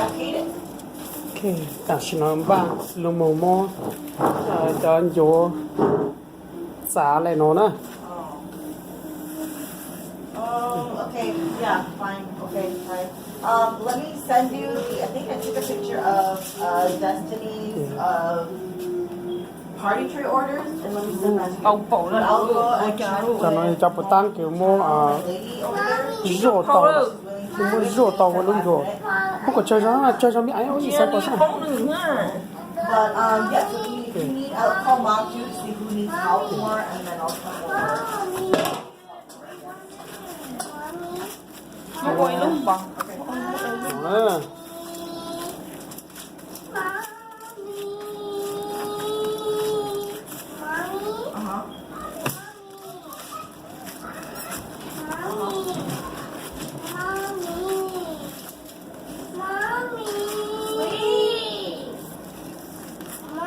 Ok, tam sim no npaj lug moog muab cov ncuav txav le nuav na. Um, okay, yeah, fine. Okay, fine. Um, let me send you the, I think I took a picture of, uh, Destiny's, uh, party tray orders, and let me send that to you. But I'll go and check with, cov no cov puas tab kws muab, um, my lady over there. Zuaj tau, muab zuaj tau ua lub ncuav. Muab kom tsawg zog, tsawg zog me aiv ua ib xav kom sab. But, um, yes, if you need, I'll call mom too to see who needs help more, and then I'll come over. Mommy.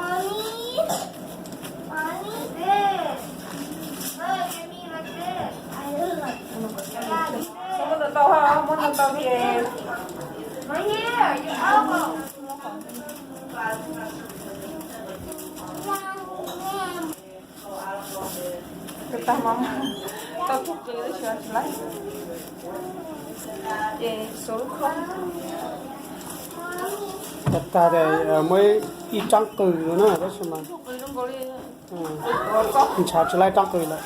Mommy. Mommy. This. Look at me like this. I look like, yeah, you did. Muab ntau ntau ha, muab ntau ntau thiab. Right here, your elbow. Kws tag mas tau tug qws tab sis tsis laib. Ces xuas lub khob. Tag tag ces muab ib rab qws na tab sis mas ntshav tsis laib rab qws lawm.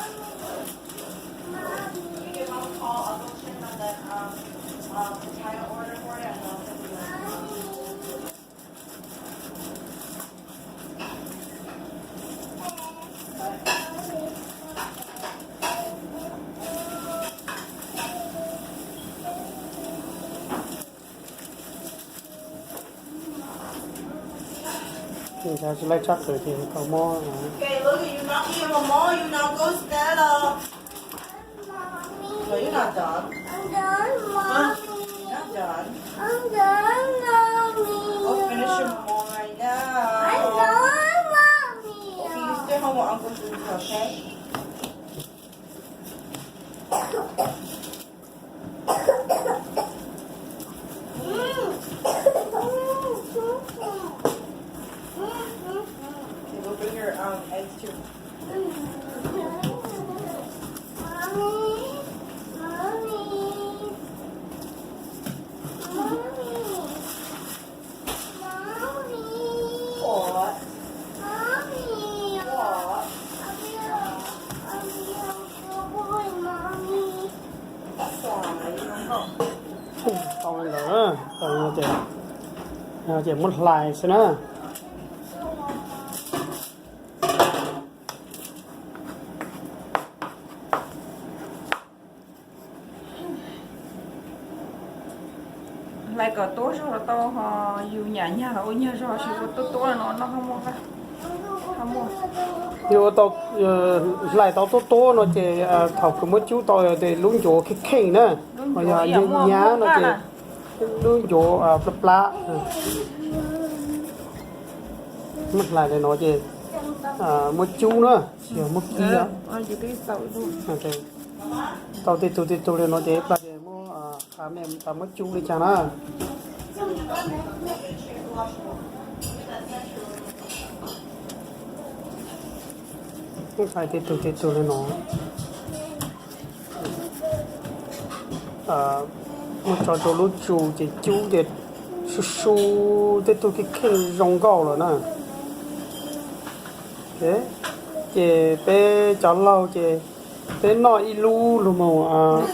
Ntshav tsis laib rab qws ces koj muab. Okay, look at you, not me and Mama, you now go stand up. No, you're not done. I'm done, Mommy. You're not done. I'm done, Mommy. Go finish your Mama right now. I'm done, Mommy. Okay, you stay home with Uncle Bruce, okay? Okay, go bring your, um, eggs too. Tau ntawd, tau no ces, ces muab hlais xwb na. Hlais kom tuab zog los tau, ho yus nyam nyag los ua nyuag zog, tsis ua tuab tuab no noj ho muaj. Yus ua tau, hlais tau tuab tuab no ces thaum kws muab cub tau ces lub ncuav kheej kheej na, ho yog nyab no ces lub ncuav plab plab. Muab hlais li no ces muab cub na, tsis yog muab kib. Tau tej tug tej tug li no ces ib plag ces muab qha me tas muab cub li cas na. Muab hlais tej tug tej tug li no. Muab tso rau lub tsu ces cub ces su su tej tug kheej kheej zoo nkauj lawm na. Ces peb cov laug ces peb noj ib lub lug moos,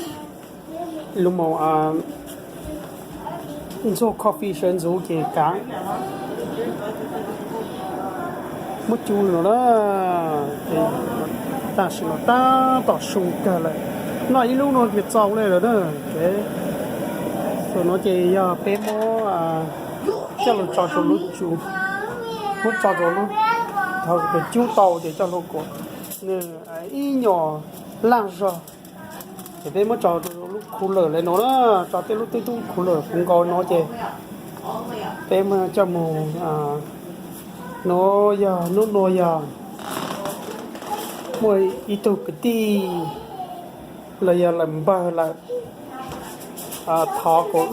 lug moos ntxuag coffee sawv ntxuv ces kav muab cub li no na. Tam sim no tab tom su kawg lawm, noj ib lub no ces txaus li lawm na. Thaum no ces yog peb muab coj lug tso rau lub tsu, muab tso rau lub, thaum kws cub tau ces coj lug kuam nws ib nyuag laj zog. Ces peb muab tso rau lub cooler li no na, tso tej lub tub tub cooler puv nkaus no ces peb muab coj moog. Nuav yog, nub nua yog muaj ib tug kwv tij los yog lawm npawg lawm thov kuas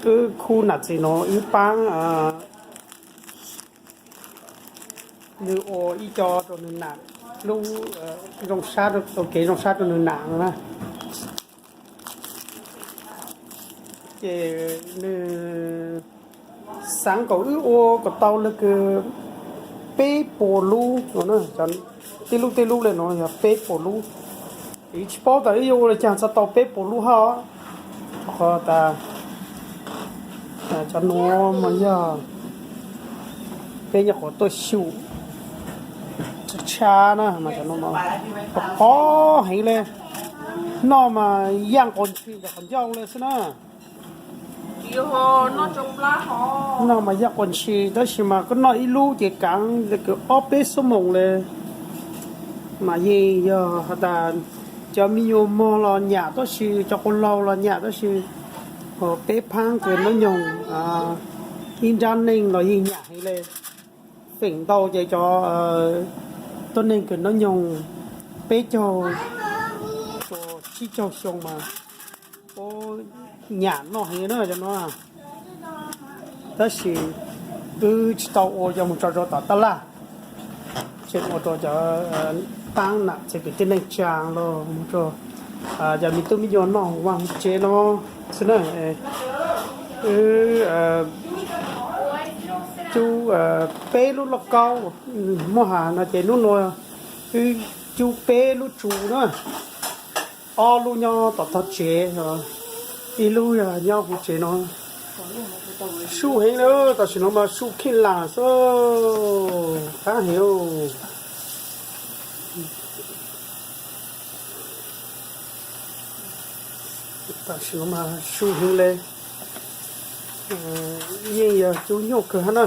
wb Wb khub nam txiv no wb paab nws ua ib co rau nws nam, lub zoo sab, ua kev zoo sab rau nws nam no na. Ces nws xaav kom wb ua kom tau le kws peb puas lub no, tej lub tej lub le no yog peb puas lub. Wb tsis paub tas wb yuav ua le caag txog tau peb puas lub hab. Rau qhov tas cov nuav mas yog peb nyuam qhuav tuaj xyum tshab na, mas cov nuav mas qhov heev le. Noj mas yaaj quas ntshis ntawm qhov ncauj le xwb na. Noj mas yaaj quas ntshis, tab sis mas koj noj ib lub ces kaav le kws ob peb xuab moos le. Mas yeej yog has tas cov me nyuam mog los nyam tab sis, cov quas laug los nyam tab sis, peb phaab kws nub nyoog ib nrab neej los yeej nyam heev le. Feem ntau ces cov tuab neeg kws nub nyoog peb caug txug tsib caug xyoo mas ua nyam noj heev na cov no. Tab sis wb tsis tau ua coj moog tso rau tom tab laj, tseem ua rau cov paab nam txiv kwv tij neej tsaa los moog rau cov me tub me nyuam noj vaaj tsev no xwb na. Wb cub peb lub lauj kaub, muab has no ces nub nua wb cub peb lub tsu na. Ob lub nyob tom tog tsev, ib lub yog nyob huv tsev no. Su heev le, tam sim no mas su kheej lam xwb, qaab heev. Tam sim no mas su heev le, yeej yog cub nyuaj kawg hab na.